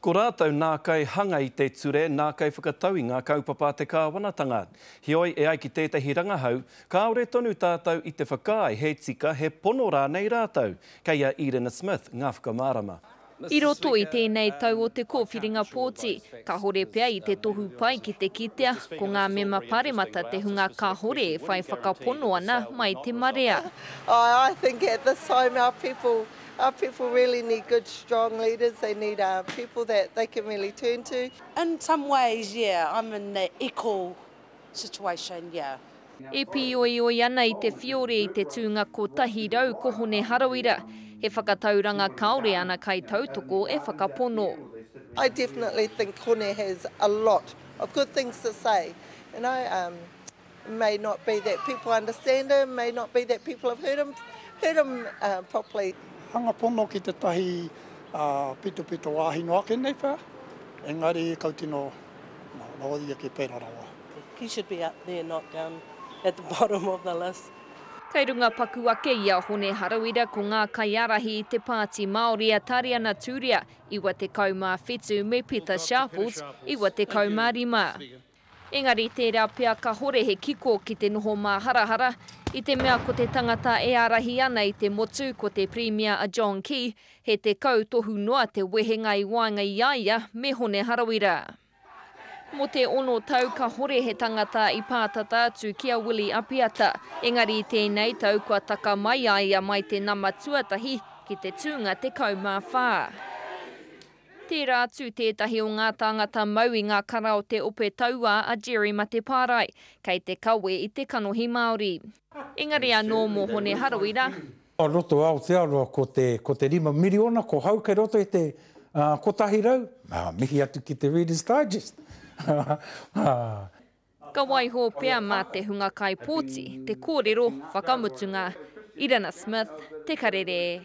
Ko rātou nā kai hanga i te ture, nā kai whakatau i ngā kaupapa a te kāwanatanga. Heoi, e ai ki tētahi rangahau, kāore tonu tātou i te whakaae he tika, he pono rānei rātou. Kei a Edena Smith ngā whakamārama. I roto i tēnei tau o te kōwhiringa pōti, kahore pea i te tohu pai ki te kitea ko ngā mema paremata te hunga kahore e whai whakapono ana mai te marea. I think at this time our people Our people really need good strong leaders, they need people that they can really turn to. In some ways yeah, I'm in that equal situation, yeah. E pīoioi ana i te whiore i te tūnga 100 ko Hone Harawira, he whakatauranga kāore ana kaitautoko e whakapono. I definitely think Hone has a lot of good things to say, you know, um, may not be that people understand him, may not be that people have heard him, heard him uh, properly. Hanga pono ki tētahi uh, pitopito wāhi noa ake nei pea, engari kau tino no, rawa ia ki pērā rawa. He should be up there, not down at the bottom of the list. Kei runga paku ake i a Hone Harawira ko ngā kaiārahi i te Pāti Māori a Tariana Turia, 97, me Pita Sharples, 95. Engari tērā pea kahore he kiko ki te noho māharahara, i te mea ko te tangata e ārahi ana i te motu ko te Pirimia a John Key, he 10 tohu noa te wehenga i waenga i a ia me Hone Harawira. Mō te ono tau kahore he tangata i pātata atu ki a Willie Apiata, engari i tēnei tau kua taka mai a ia mai te nama tuatahi ki te tūnga 14. Tērā atu tētahi o ngā tāngata mau i ngā kara o te ope tauā a Jerry Matepārae, kei te kawe i te kanohi Māori. Engari anō mō Hone Harawira. O roto o Aotearoa ko te, ko te 5 miriona, ko hau kei roto i te 100, mihi atu ki te Reader's Digest. Ka waiho pea mā te hunga kaipōti te kōrero whakamutunga. Irana Smith, Te Karere.